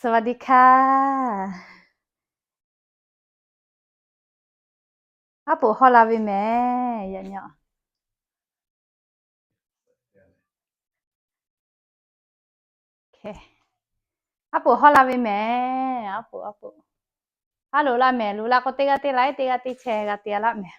สวัสดีค่ะ Aˉ poꞈ hawˇ la ve mehˍ yaꞈ nyi. Aˉ poꞈ hawˇ la ve mehˍ. Aˉ poꞈ, aˉ poꞈ. Aˉ loꞈ la mehˍ, loꞈ la k'o teˇ g'aˇ teˇ laiˉ, teˇ g'aˇ teˇ chehˇ g'a te laˇ mehˍ.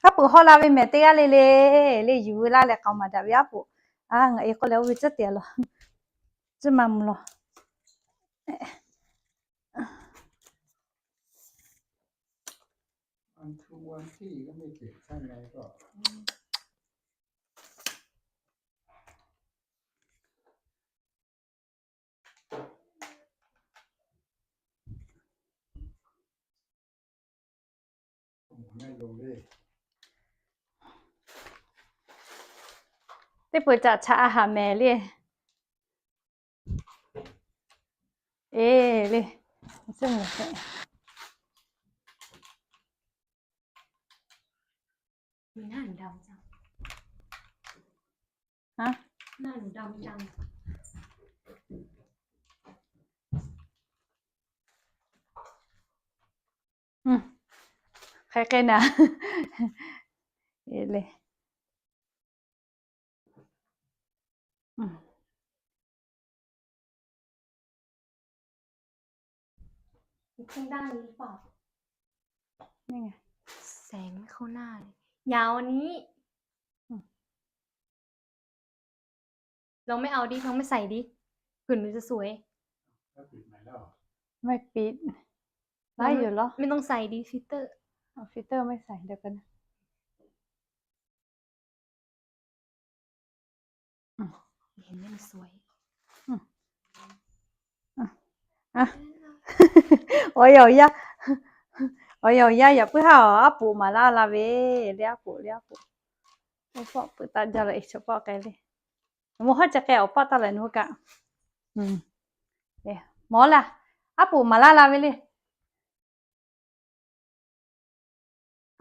Aˉ poꞈ hawˇ la ve mehˍ teˇ g'aˇ le le, le yuˬ ve laˇ leh k'aoˍ maˍ daꞈ ve aˉ poꞈ. Ngaˬ e k'oˆ leh oˇ ve tcuhˉ te a law, tcuhˉ ma mvuh law. Teˇ peuˬ caꞈ chaꞈ a haˍ mehˍ le. Eˬ le. Hk'e hk'e naˍ. Eˬ le. Ni แสงเข้าหน้าเลย ยาวนี้ ลองไม่เอาดิ ลองไม่ใส่ดิ ผื่นหนูจะสวย ไม่ปิด ได้อยู่เหรอ ไม่ต้องใส่ดิ ฟิลเตอร์ เอาฟิลเตอร์ไม่ใส่ เดี๋ยวกันนะ เห็นไหมมันสวย Awˬ yaˇ, awˬ yaˇ yaꞈ puiˉ haˉ aˉ poꞈ maˍ laˇ la ve le, aˉ poꞈ le, aˉ poꞈ. Oˇ pawˆ peuˬ taˆ jaˇ la e chaw pawˆ k'ai le. Mvuhˇ hawˉ ca k'ai awˬ pawˆ taˇ leh nuˇ kaꞈ. Mawˬ laˇ, aˉ poꞈ maˍ laˇ la ve le.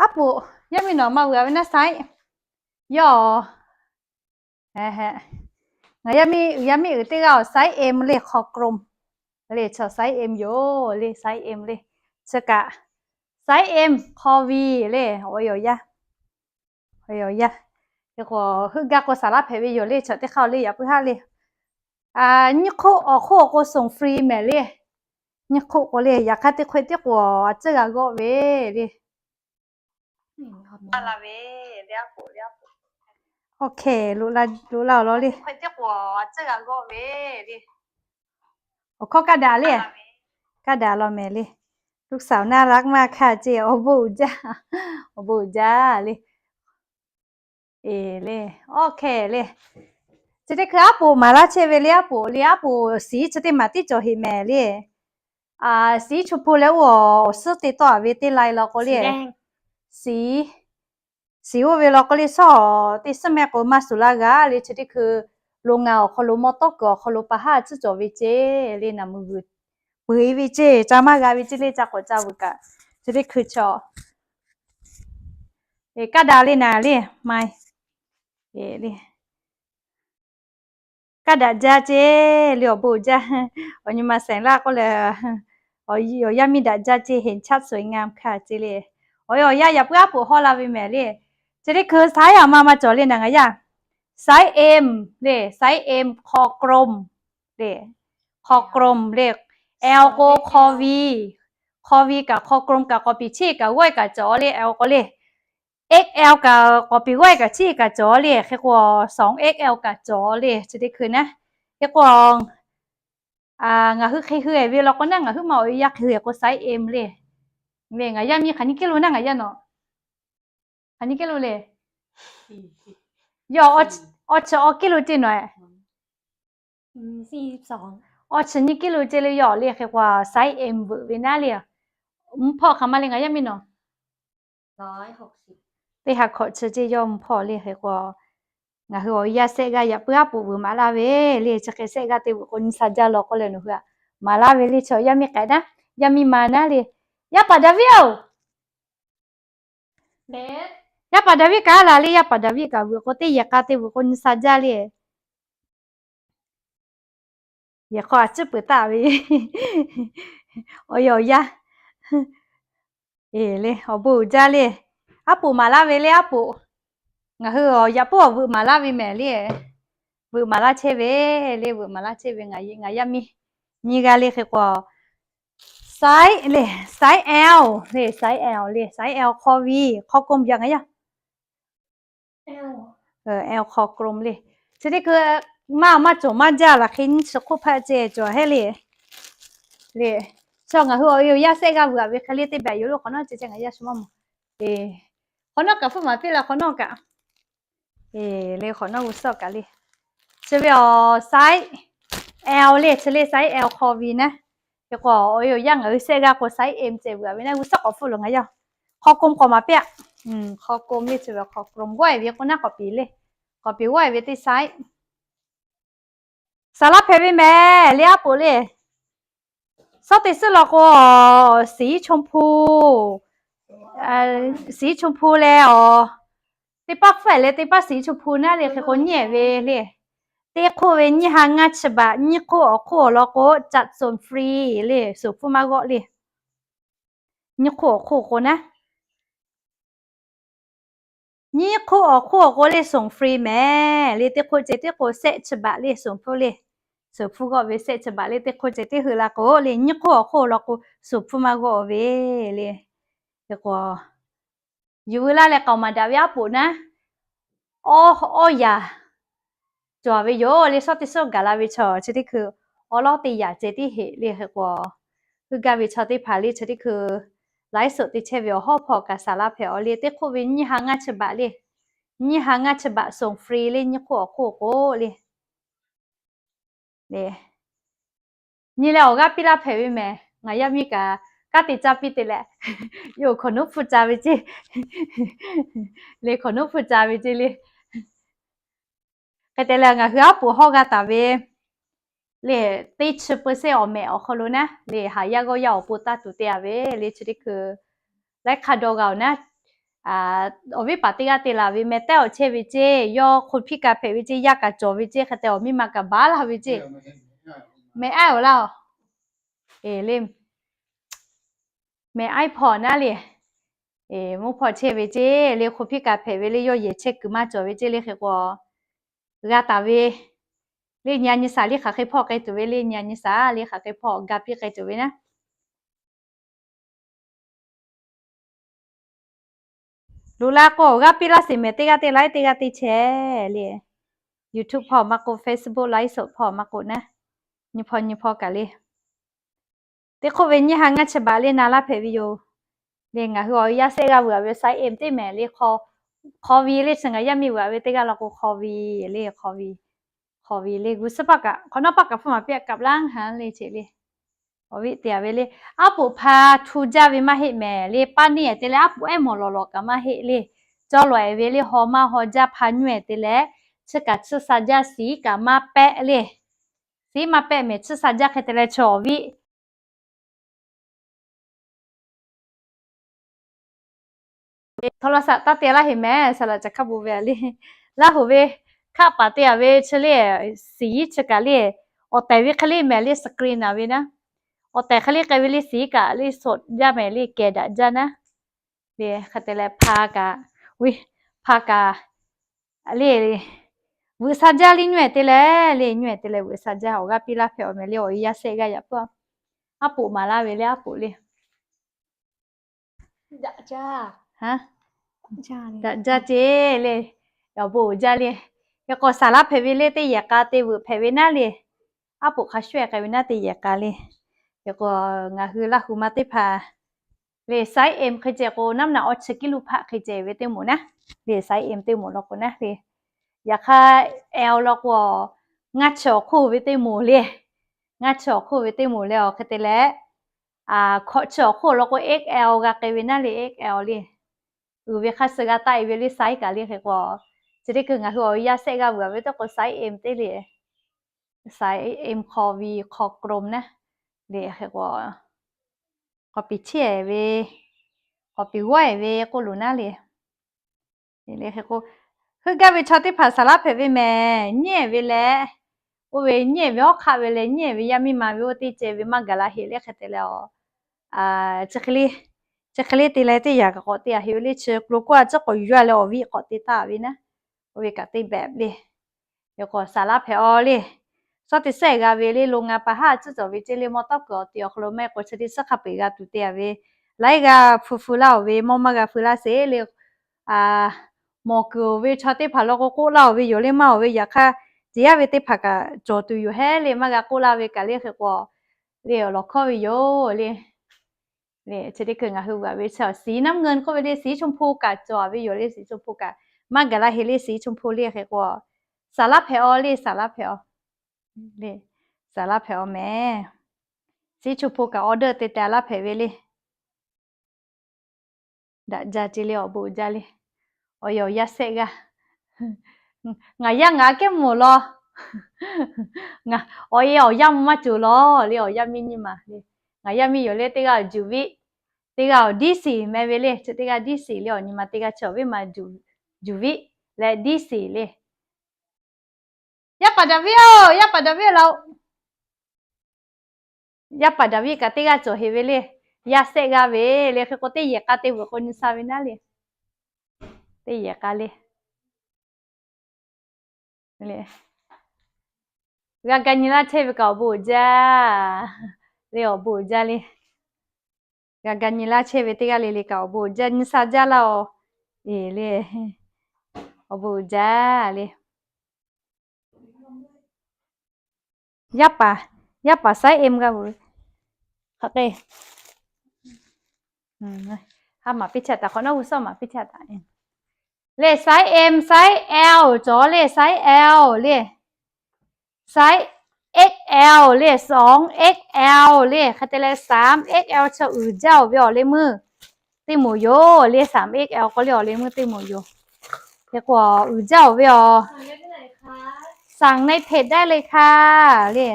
Aˉ poꞈ, yaˇ miˇ nawˬ maˇ vuiˬ a ve naˉ saiˉ yawˇ. Ngaˬ yaˇ miˇ uiˍ, yaˇ miˇ uiˍ teˇ g'aˇ awˬ saiˉ M le, hk'aw กลม le, chaw saiˉ M yoˬ le, saiˉ M le. Chi kaꞈ saiˉ M hk'aw ve le, awˬ yaˇ, awˬ yaˇ. Hk'e k'o heuˆ gaˇ k'o saˍ laˇ hpehꞈ ve yoˬ le, chaw teˇ hk'aˇ le, yaꞈ puiˉ haˉ le. Nyiˇ hk'oˆ awˬ hk'oˆ k'o ส่งฟรี mehˍ le. Nyiˇ hk'oˆ k'o le, yaꞈ hk'aˇ teˇ hk'oˆ teˇ k'o a tcuhˉ g'a g'awˆ ve le. Awˬ hk'e, loꞈ la awˬ lawn le. Awˬ hkawˇ kaˇ daꞈ le. Kaˇ daꞈ law mehˍ le. ลูกสาวน่ารักมากค่ะ ce awˬ bon uiˍ jaˇ, awˬ bon uiˍ jaˇ le. Eˬ le, awˬ hk'e le. Chi teˇ hkui aˉ poꞈ maˍ laˇ chehˇ ve le, aˉ poꞈ le, aˉ poꞈ siˍ chi teˇ maˬ tiˉ cawˬ heˍ mehˍ le. Siˍ chu hpu leh oˇ awˬ suhˉ te tawˆ a ve teˇ lai law k'o le, siˍ, siˍ oˇ ve law k'o le, shawˉ teˇ suhˉ mehˆ k'o maˇ shuˍ laˇ g'a le. Chi teˇ hkui lo ngaˬ awˬ hk'aw lo mawˇ tawˉ kuiˬ awˬ hk'aw lo pa haˉ tcuhˉ cawˬ ve ce le, naˬ mui vuiˬ peuˬ e ve ce, ca maˇ g'a ve ce le, ca k'awꞈ ca vuiˬ kaꞈ. Chi teˇ hkui chaw kaˇ daꞈ le naˍ le, mai le. Kaˇ daꞈ jaˇ ce le, awˬ bon jaˇ. Awˬ nyi ma sehˍ laˇ k'oˆ leh, awˬ yaˇ miˇ daꞈ jaˇ ce, เห็นชัดสวยงามค่ะ ce le. Awˬ yaˇ yaꞈ puiˉ aˉ poꞈ hawˇ la ve mehˍ le. Chi teˇ hkui saiˉ a ma ma cawˬ le naˍ ngaˬ yaˇ. Saiˉ M le, saiˉ M hk'aw กลม le, hk'aw กลม le. L k'o hk'aw ve, hk'aw ve kaꞈ hk'aw กลม kaꞈ k'awꞈ piˍ cheˇ kaꞈ g'awˇ kaꞈ cawˬ le, L k'o le. X L kaꞈ k'awꞈ piˍ g'awˇ kaꞈ cheˇ kaꞈ cawˬ le, hk'e k'o สอง X L kaꞈ cawˬ le, chi teˇ hkui naˉ. Hk'e k'o ngaˬ hui hk'e hui e ve law k'o naˉ, ngaˬ hui ma awˬ yaˇ hk'e hui e k'o saiˉ M le. Ve ngaˬ yaˇ miˇ hk'aˬ nyi kiˆ lo naˉ ngaˬ yaˇ nawˬ. Hk'aˬ nyi kiˆ lo le. Yawˇ awˬ chi awˬ kiˆ lo ce nawˬ. Awˬ chi nyi kiˆ lo ce le yawˇ le, hk'e k'o saiˉ M veuꞈ ve naˉ le. Mvuhˇ hpawˇ hk'aˬ ma le ngaˬ yaˇ miˇ nawˬ. Teˇ ha hkawꞈ chi ce yawˇ mvuhˇ hpawˇ le, hk'e k'o Ngaˬ hui awˬ yaˇ sehˆ g'aˇ yaꞈ puiˉ aˉ poꞈ vuiˬ maˍ laˇ ve le. Chi hk'e sehˆ g'aˇ teˇ vuiˬ k'o nyi sha jaˇ law k'oˆ leh nawˬ hui htaꞈ maˍ laˇ ve le. Chaw yaˇ miˇ k'ai naˉ, yaˇ miˇ ma naˉ le. Yaˇ paˍ David-oˬ, yaˇ paˍ David kaꞈ laˬ le. Yaˇ paˍ David kaꞈ vuiˬ k'o teˇ yehˬ k'a teˇ vuiˬ k'o nyi sha jaˇ le. Yehˬ hk'aw a ciˉ peuˬ taˆ ve awˬ yaˇ, awˬ yaˇ le, awˬ bon uiˍ jaˇ le. Aˉ poꞈ maˍ laˇ ve le, aˉ poꞈ. Ngaˬ hui awˬ yaꞈ puiˉ awˬ vuiˬ maˍ laˇ ve mehˍ le. Vuiˬ maˍ laˇ chehˇ ve le, vuiˬ maˍ laˇ chehˇ ve ngaˬ yaˇ miˇ nyiˇ g'aˇ le hk'e k'o, size le, size L le, size L le, size L hk'aw ve, hk'aw กลม yaꞈ ngaˬ yaˇ L hk'aw กลม le. Chi teˇ hkui maˇ maˇ cawˬ maˇ jaˇ laˬ hk'e nyiˇ chi hk'oˆ hpaˆ ceh cawˬ hehˉ le. Le, chaw ngaˬ hui awˬ yaˇ sehˆ g'aˇ vuiˬ aꞈ ve hk'e le teˇ baˬ yoˬ lo hk'awꞈ nawˉ ceh ceh ngaˬ yaˇ shu maˇ mawˬ. Hk'awꞈ nawˉ kaꞈ hpfuhˇ maˍ piˇ la hk'awꞈ nawˉ kaꞈ. Le hk'awꞈ nawˉ g'uˇ suhˉ kaꞈ le. Chi ve awˬ size L le, chi le size L hk'aw ve naˉ. Hk'e k'o awˬ yaˇ ngaˬ hui sehˆ g'aˇ k'o size M ceh vuiˬ aꞈ ve naˉ g'uˇ suhˉ k'awꞈ hpfuhˇ loˬ ngaˬ yaˇ. Hk'aw กลม k'awꞈ maˍ piˇ-aꞈ. Hk'aw กลม le, chi ve hk'aw กลม g'awˇ-e ve k'o naˉ k'awꞈ piˍ le. K'awꞈ piˍ g'awˇ-e ve teˇ size. Saˍ laˇ hpehꞈ ve mehˍ le, aˉ poꞈ le. Shawˉ teˇ suhˉ law k'o, สีชมพู, สีชมพู leh awˬ, teˇ paˉ hpfuhˆ leh teˇ paˉ สีชมพู naˉ le hk'e k'o nyiˇ-ehˍ ve le. Teˇ hk'oˆ ve nyiˇ ha ngaˇ chi baꞈ, nyiˇ hk'oˆ awˬ hk'oˆ awˬ lawn k'o caꞈ ส่งฟรี le, ส่ง hpfuhˇ maˇ g'awˆ le. Nyiˇ hk'oˆ awˬ hk'oˆ k'o naˉ, nyiˇ hk'oˆ awˬ hk'oˆ awˬ k'o le ส่งฟรี mehˍ le. Teˇ hk'oˆ ceh tiˉ k'o sehˆ chi baꞈ le, ส่ง hpfuhˇ le, ส่ง hpfuhˇ g'awˆ ve sehˆ chi baꞈ le. Teˇ hk'oˆ ceh tiˉ hui la k'o le nyiˇ hk'oˆ awˬ hk'oˆ lawn k'o ส่ง hpfuhˇ maˇ g'awˆ ve le. Hk'e k'o yuˬ veu laˇ leh k'aoˍ maˍ daꞈ ve aˉ poꞈ naˉ, awˇ awˇ yaꞈ cawˬ ve yoˬ le. Shawˉ teˇ suhˉ gaˬ la ve chaw chi teˇ hkui awˉ lawˉ teˇ yaꞈ ceh tiˉ heꞈ le. Hk'e k'o hui gaˇ ve chaw teˇ hpaˍ le chi teˇ hkui ไลฟ์สด te chehˇ ve awˬ hawˉ hpawˇ kaꞈ saˍ laˇ hpehꞈ-aw le. Teˇ hk'oˆ ve nyiˇ ha ngaˇ chi baꞈ le, nyiˇ ha ngaˇ chi baꞈ ส่งฟรี le, nyiˇ hk'oˆ awˬ hk'oˆ k'o le. Nyi leh awˬ g'aˇ piˇ laˇ hpehꞈ ve mehˍ. Ngaˬ yaˇ miˇ kaꞈ kanˉ te caˇ piˇ te leh, yawˇ hk'awꞈ nawˉ hpfuhˇ ca ve ceˇ le, hk'awꞈ nawˉ hpfuhˇ ca ve ceˇ le. Hk'e te leh ngaˬ hui aˉ poꞈ hawˇ g'a taˍ ve le, teˇ chi เปอร์เซ็นต์ awˬ mehˍ awˬ hk'aw lo naˉ le, haˍ yaˇ g'awˇ yaˇ awˬ pon taˇ tuˬ te-a ve le. Chi teˇ hkui laiˉ hk'aˇ dawˇ g'a-oˬ naˉ, awˬ viˉ paˍ teˇ g'aˇ te laˬ ve meh tehˉ awˬ chehˇ ve ceˇ, yawˇ คนพิการ hpehꞈ ve ceˇ, yaˇ kaꞈ cawˬ ve ceˇ, hk'e te awˬ miˇ ma kaꞈ baˬ laˇ ve ceˇ, meh aˉ awˬ laˇ-oˬ le. Meh aˉ hpawˇ naˉ le, mvuhˇ hpawˇ chehˇ ve ceˇ le, คนพิการ hpehꞈ ve le, yawˇ yehˬ chehˇ kuiˬ maˇ cawˬ ve ceˇ le. Hk'e k'o g'a taˍ ve le, nyi a nyi shaˍ le hk'aˬ hk'e hpawˇ k'ai tuˬ ve le, nyi a nyi shaˍ le hk'aˬ hk'e hpawˇ ga piˇ k'ai tuˬ ve naˉ. Loꞈ la k'o awˬ g'aˇ piˇ laˇ sheˍ mehˍ, teˇ g'aˇ te laiˉ, teˇ g'aˇ te chehˇ le. YouTube hpawˇ maˇ k'oˆ, Facebook ไลฟ์สด hpawˇ maˇ k'oˆ naˉ, nyi hpawˇ nyi hpawˇ kaꞈ le. Teˇ hk'oˆ ve nyiˇ ha ngaˇ chi baꞈ le na laˇ hpehꞈ ve yoˬ. Le ngaˬ hui awˬ yaˇ sehˆ g'aˇ vuiˬ-aꞈ ve ไซส์ M teˇ mehˍ le, hk'aw, hk'aw ve le chi ngaˬ yaˇ miˇ vuiˬ-aꞈ ve teˇ g'aˇ law k'o hk'aw ve le, hk'aw ve, hk'aw ve le g'uˇ suhˉ paˆ kaꞈ hk'awꞈ nawˉ paˆ kaꞈ hpfuhˇ maˍ piˇ-aꞈ kaꞈ laˇ ha le ceˇ le. Awˬ viˉ te-a ve le, aˉ poꞈ hpa htu jaˇ ve maˇ heˆ mehˍ le, paˇ neˇ-ehˍ te leh aˉ poꞈ ehˉ mawˬ lawˬ lawꞈ kaꞈ maˇ heˆ le. Cawˇ lawꞈ-ehˍ ve le, haw maˇ haw jaˇ, hpa nyuˇ-ehˍ te leh, chi kaꞈ chiˇ sha jaˇ, shiˍ kaꞈ maˇ pehˆ le. Shiˍ maˇ pehˆ mehˍ, chiˇ sha jaˇ hk'e te leh chi awˬ viˉ โทรศัพท์ taˇ te laˇ heˍ mehˍ, saˍ laꞈ caˬ hk'a bon ve le. Laˇ hoˍ ve hkaˆ paˍ te-a ve chi le, shiˍ chi kaꞈ le, awˬ tehˬ ve hk'e le mehˍ le, screen-a ve naˉ, awˬ tehˬ hk'e le k'ai ve le, shiˍ kaꞈ le sawꞈ jaˇ mehˍ le, kehˬ daꞈ jaˇ naˉ. Le hk'e te leh hpa kaꞈ, hpa kaꞈ le, veuꞈ sha jaˇ le, nyuˇ-ehˍ te leh le, nyuˇ-ehˍ te leh veuꞈ sha jaˇ. Awˬ g'aˇ piˇ laˇ hpehꞈ-aw mehˍ le, awˬ yaˇ sehˆ g'aˇ yaꞈ puiˉ aˉ poꞈ maˍ laˇ ve le, aˉ poꞈ le. Daꞈ jaˇ ceˇ le. Awˬ bon jaˇ le. Hk'e k'o saˍ laˇ hpehꞈ ve le, teˇ yehˬ k'a te veuꞈ hpehꞈ ve naˉ le, aˉ poꞈ hk'a shuˍ-ehˍ k'ai ve naˉ teˇ yehˬ k'a le. Hk'e k'o ngaˬ hui Laˇ huˍ ma teˇ hpaˍ le, size M hk'e ceh k'o naˉ mvuhˇ naꞈ awˇ chi kiˉ luˇ hpaˆ hk'e ceh ve teˇ moˍ naˉ le, size M teˇ moˍ law k'o naˉ le. Yaꞈ hk'aˇ L law k'o ngaˇ chi awˬ hk'oˆ ve teˇ moˍ le, ngaˇ chi awˬ hk'oˆ ve teˇ moˍ leh awˬ hk'e te leh, hkawꞈ chi awˬ hk'oˆ law k'o XL g'a k'ai ve naˉ le, XL le. Uiˍ ve hk'a suh g'a taˆ-e ve le, size kaꞈ le. Hk'e k'o Chi teˇ hkui ngaˬ hui awˬ yaˇ shehˆ g'aˇ vuiˬ ve teˇ k'o ไซส์ M teˇ le, ไซส์ M คอวี คอกรม naˉ le, hk'e k'o k'awꞈ piˍ chehˇ ve, k'awꞈ piˍ g'awˇ ve k'oˆ loˬ naˉ le. Heuˆ gaˇ ve chaw teˇ hpaˍ saˍ laˉ hpehꞈ ve mehˍ. Nyi ve leh, oˇ ve nyi ve hawˉ hk'aˆ ve leh nyi ve yaˇ miˇ ma ve oˇ teˇ ceh ve maˇ gaˬ la heˆ le hk'e te leh, chi hk'e le te leh teˇ yanˇ kaꞈ k'awꞈ te a heˆ ve le. Chi k'lo k'oˆ a ciˉ k'awꞈ yuˬ a leh awˬ viˉ k'awꞈ te taˍ ve naˉ, oˇ ve kaꞈ teˇ behꞈ le. Yaꞈ k'awꞈ saˍ laˉ hpehꞈ aw le. Shawˉ teˇ sehˉ g'a ve le lo ngaˬ pa haˉ ciˉ cawˬ ve ceˇ le mawˇ tawˉ kuiˬ awˬ te awˬ hk'aw lo maˇ heˆ k'o chi teˇ suhˉ hk'a peu-eˬ g'a tuˬ te a ve, laiˉ g'aˇ hpu hpu laˇ oˬ ve mawˇ maˇ g'a hpu laˇ sheˍ le. Mawˬ kuiˬ oˬ ve chaw teˇ hpaˍ law k'o k'oˆ laˇ oˬ ve yoˬ le maˇ oˬ ve yaꞈ hk'aˇ, teˇ yanˇ ve teˇ hpaˍ kaꞈ cawˬ tuˬ yoˬ heˉ le maˇ g'a k'oˆ laˇ ve kaꞈ le hk'e k'o, le awˬ lawˬ hkawˇ ve yoˬ le. Chi teˇ hkui ngaˬ hui vuiˬ a ve chi สีน้ำเงิน k'oˆ ve le สีชมพู kaꞈ cawˬ ve yoˬ le สีชมพู kaꞈ maˇ gaˬ la heˆ le สีชมพู le hk'e k'o, saˍ laˉ hpehꞈ aw le saˍ laˉ hpehꞈ aw le, saˍ laˉ hpehꞈ aw mehˍ. สีชมพู kaꞈ order te te laˇ hpehꞈ ve le. Daꞈ jaˇ ceˇ le awˬ bon jaˇ le. Awˬ e awˬ yaˇ shehˆ g'aˇ, ngaˬ yaˇ ngaˬ kehˉ mvuhˬ law, awˬ e awˬ yaˇ mvuhˬ maˇ cawˬ law le awˬ yaˇ miˇ nyiˇ ma le. Ngaˬ yaˇ miˇ yoˬ le teˇ g'aˇ awˬ juˬ viˆ, teˇ g'aˇ awˬ diˇ siˍ meh ve le. Chi teˇ g'aˇ diˇ siˍ le awˬ nyi ma teˇ g'aˇ chi awˬ viˉ ma juˬ viˆ leh diˇ siˍ le. Yaˇ paˍ Daˍviˆ oˬ, yaˇ paˍ Daˍviˆ la-o. Yaˇ paˍ Daˍviˆ kaꞈ teˇ g'aˇ cawˬ heˆ ve le. Yaˇ shehˆ g'aˇ ve le hk'e k'o teˇ yehˬ k'a te vuiˬ k'o nyi sha ve naˉ le. Teˇ yehˬ k'a le. G'a ga nyi laˇ chehˇ ve kaꞈ awˬ bon uiˍ jaˇ le awˬ bon uiˍ jaˇ le. G'a ga nyi laˇ chehˇ ve teˇ g'aˇ le le kaꞈ awˬ bon uiˍ jaˇ nyi sha jaˇ laˇ-oˬ. E le, awˬ bon uiˍ jaˇ le. Yaˇ paˍ, yaˇ paˍ ไซส์ M g'a vuiˬ. Hk'aˬ k'e, ha maˍ piˇ chehˇ taˍ hk'awꞈ nawˉ g'uˇ suhˉ maˍ piˇ chehˇ taˍ. Le ไซส์ M, ไซส์ L cawˬ le ไซส์ L le. ไซส์ XL le สอง XL le hk'e te leh สาม XL chaw uiˍ jaˇ-oˬ ve awˬ leh meuˇ teˇ moˍ yoˬ le สาม XL k'oˆ le awˬ leh meuˇ teˇ moˍ yoˬ. Hk'e k'o uiˍ jaˇ-oˬ ve awˬ, สั่งในเพจได้เลยค่ะ le.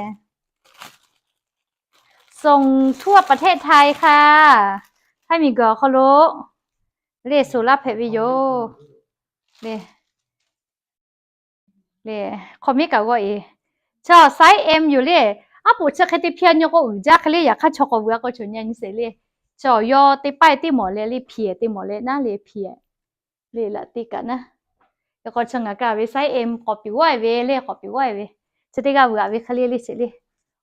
ส่งทั่วประเทศไทยค่ะ Htaiˇ miˬguiˬ awˬ hk'aw lo le suˍ laˇ hpehꞈ ve yoˬ le. Le, hk'awꞈ miˉ kaꞈ g'aw e. Chaw ไซส์ M yoˬ le. Aˉ poꞈ chi hk'e te hpiˇ a nyi k'o uiˍ jaˇ hk'e le yaꞈ hk'aˇ chaw k'awꞈ vuiˬ a k'o chaw nyi nyi sheˍ le. Chaw yawˇ teˇ paiˇ teˇ mawˬ leh le hpiˍ teˇ mawˬ leh naˉ le hpiˍ le laꞈ te kaꞈ naˉ. Yaꞈ k'aw chi ngaˬ kaꞈ ve ไซส์ M k'awꞈ piˍ g'awˇ e ve le k'awꞈ piˍ g'awˇ e ve. Chi teˇ g'aˇ vuiˬ a ve hk'e le le sheˍ le.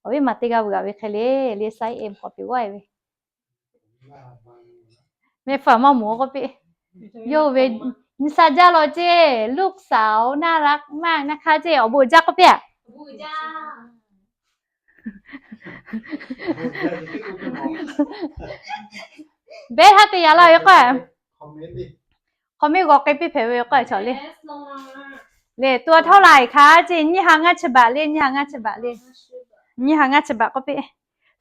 Awˬ viˉ ma teˇ g'aˇ vuiˬ a ve hk'e le le ไซส์ M k'awꞈ piˍ g'awˇ e ve. Mehˆ hpu maˇ moˍ k'oˆ piˇ. Yawˇ hui ve nyi sha jaˇ law ceˇ, ลูกสาวน่ารักมากนะคะ ceˇ, awˬ bon uiˍ jaˇ k'oˆ piˇ a. Behˉ haˉ te yaꞈ laˇ ve k'o, hk'awꞈ miˉ g'aw k'ai piˇ hpehꞈ ve k'o chaw le. Le ตัวเท่าไหร่คะ ceˇ, nyiˇ ha ngaˇ chi baꞈ le, nyiˇ ha ngaˇ chi baꞈ le. Nyiˇ ha ngaˇ chi baꞈ k'oˆ piˇ.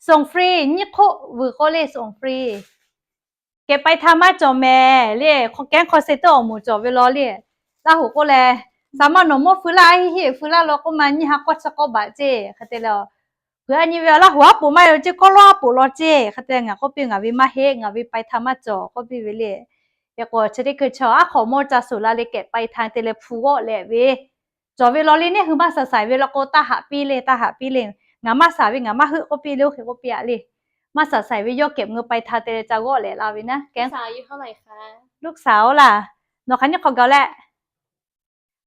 ส่งฟรี nyiˇ hk'oˆ vuiˬ k'o le ส่งฟรี. Kehˬ pai htaˇ maˇ cawˬ mehˍ le, hk'aw kehˉ hk'aw se teˇ awˬ moˍ cawˬ ve law le. Laˇ hoꞈ k'oˆ leh, saˍ maˇ nawˬ mawˇ feu laˇ hiˆ hiˆ feu laˇ law k'oˆ ma nyiˇ ha k'awˇ chi k'awˇ baꞈ ceˇ hk'e te leh, peuˬ a nyi ve Laˇ hoꞈ aˉ poꞈ maˇ yaw ceˇ, kawˇ lawˇ aˉ poꞈ law ceˇ hk'e te leh ngaˬ k'oˆ piˇ, ngaˬ ve maˇ heˆ, ngaˬ ve pai htaˇ maˇ cawˬ k'oˆ piˇ ve le. Hk'e k'o chi teˇ hkui chaw aˉ hk'awꞈ mawˇ ca suˍ la le kehˬ pai htaˇ te leh hpu g'awˆ leh ve cawˬ ve law le. Neˇ hui maˇ shaˍ shaiˍ ve law k'o taˇ haꞈ piˇ le, taˇ haꞈ piˇ le. Ngaˬ maˇ shaˍ ve ngaˬ maˇ heuˆ k'oˆ piˇ le, oˇ hk'e k'oˆ piˇ a le. Maˇ shaˍ shaiˍ ve yawˇ kehˬ ngeu pai htaˇ te leh ca g'awˆ leh la ve naˉ kehˉ. ลูกสาว laˇ, nawˬ hk'aˬ nyiˇ hk'awꞈ gaˬ leh.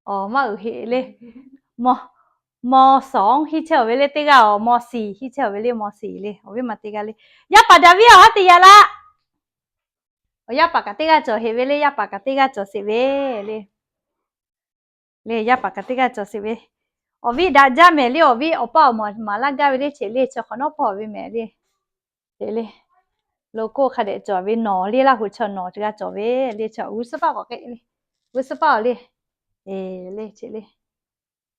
Awˬ maˇ uiˍ heˆ le. ม.สอง hiˆ chehˇ-oˬ ve le teˇ g'aˇ, awˬ ม.สี่ hiˆ chehˇ-oˬ ve le ม.สี่ le, awˬ viˉ ma teˇ g'aˇ le. Yaˇ paˍ Daˍviˆ-oˬ, haˉ te yaꞈ laˇ. Awˬ yaˇ paˍ kaꞈ teˇ g'aˇ cawˬ heˆ ve le, yaˇ paˍ kaꞈ teˇ g'aˇ cawˬ sheˍ ve le. Le yaˇ paˍ kaꞈ teˇ g'aˇ cawˬ sheˍ ve. Awˬ viˉ daꞈ jaˇ mehˍ le, awˬ viˉ awˬ paˇ awˬ mawˬ maˍ laˇ gaˇ ve le, cheꞈ le, chaw hk'awꞈ nawˉ hpawˇ ve mehˍ le. Cheꞈ le, lo k'oˆ hk'a dehꞈ cawˬ ve nawˬ le, Laˇ hoꞈ chaw nawˬ g'a cawˬ ve le, chaw g'uˇ suhˉ paˇ k'awꞈ k'e le, g'uˇ suhˉ paˇ-oˬ le. Eˬ le, cheꞈ le.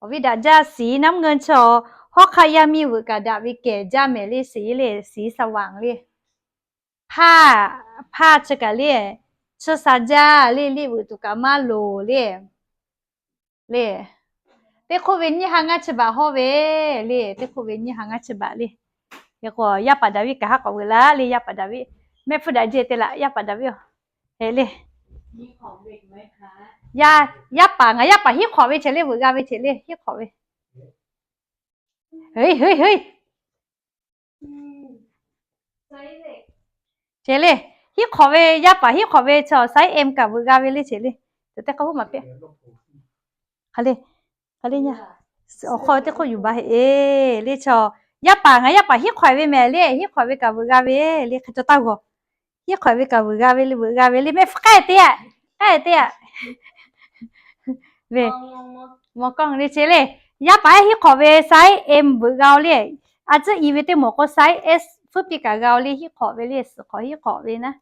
Awˬ viˉ daꞈ jaˇ สีน้ำเงิน chaw, hawˉ hk'aˆ yaˇ miˇ veuꞈ kaꞈ daꞈ ve kehˬ jaˇ mehˍ le, สี le, สีสว่าง le. ผ้า, ผ้า chi kaꞈ le, chi sha jaˇ le, liˇ veuꞈ tuˬ kaꞈ maˇ loˍ le. Le, teˇ hk'oˆ ve nyiˇ ha ngaˇ chi baꞈ hawˇ ve le. Teˇ hk'oˆ ve nyiˇ ha ngaˇ chi baꞈ le. Hk'e k'o yaˇ paˍ Daˍviˆ kaꞈ haˉ k'awꞈ veu laˇ le. Yaˇ paˍ Daˍviˆ, mehˆ hpfuhˇ daꞈ jehˇ te laꞈ, yaˇ paˍ Daˍviˆ-oˬ. Hk'e le, yaˇ paˍ, ngaˬ yaˇ paˍ hiˉ hk'awꞈ ve chehˇ le, veuꞈ g'a ve chehˇ le, hiˉ hk'awꞈ ve. Heˉ heˉ heˉ, chehˇ le, hiˉ hk'awꞈ ve, yaˇ paˍ hiˉ hk'awꞈ ve chaw size M kaꞈ veuꞈ g'a ve le chehˇ le. Teˇ k'a huˉ maˍ piˇ. Hk'e le, hk'e le, awˬ hk'aw teˇ hk'oˆ yuˬ baˬ heˆ le chaw. Yaˇ paˍ, ngaˬ yaˇ paˍ hiˉ hk'awꞈ ve mehˍ le, hiˉ hk'awꞈ ve kaꞈ veuꞈ g'a ve le. Hk'e ca taˇ g'awˬ. Hiˉ hk'awꞈ ve kaꞈ veuꞈ g'a ve le, veuꞈ g'a ve le. Mehˆ hpfuhˇ k'ai te-a, k'ai te-a ve, mawˬ kawˇ le chehˇ le. Yaˇ paˍ hiˉ hk'awꞈ ve size M veuꞈ g'a-o le. A tcuhˉ i ve teˇ mawˬ k'o size S hpfuhˇ piˇ kaꞈ g'a-o le. Hiˉ hk'awꞈ ve le, suhˍ hk'awꞈ hiˉ hk'awꞈ ve naˉ.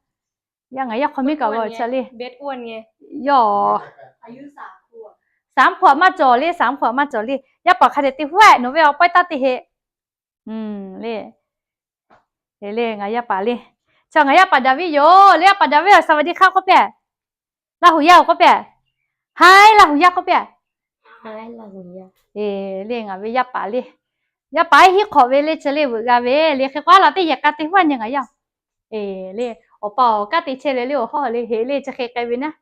Yaˇ ngaˬ yaˇ hk'aw miˉ kaꞈ g'a-o chaw le. Yawˇ, saˍ mvuhˇ hpawˇ maˇ cawˬ le, saˍ mvuhˇ hpawˇ maˇ cawˬ le. Yaˇ paˍ hk'a dehꞈ te huˉ-eˬ, nawˬ ve awˬ pawehˇ taˇ te heˆ le. Le, ngaˬ yaˇ paˍ le. Chaw ngaˬ yaˇ paˍ Daˍviˆ yoˬ le. Yaˇ paˍ Daˍviˆ-oˬ, สวัสดีค่ะ k'oˆ piˇ-a. Laˇ huˍ yaˇ-oˬ k'oˆ piˇ-a. Hi, Laˇ huˍ yaˇ k'oˆ piˇ-a. Le, ngaˬ ve yaˇ paˍ le. Yaˇ paˍ hiˉ hk'awꞈ ve le, chi le veuꞈ g'a ve le. Hk'e k'o a laˬ teˇ yehˬ k'a te huˉ-a nyi ngaˬ yaˇ-oˬ. Le, awˬ pa awˬ kanˉ te chehˇ le le awˬ hawˉ le, heˍ le chi hk'e k'ai ve naˉ.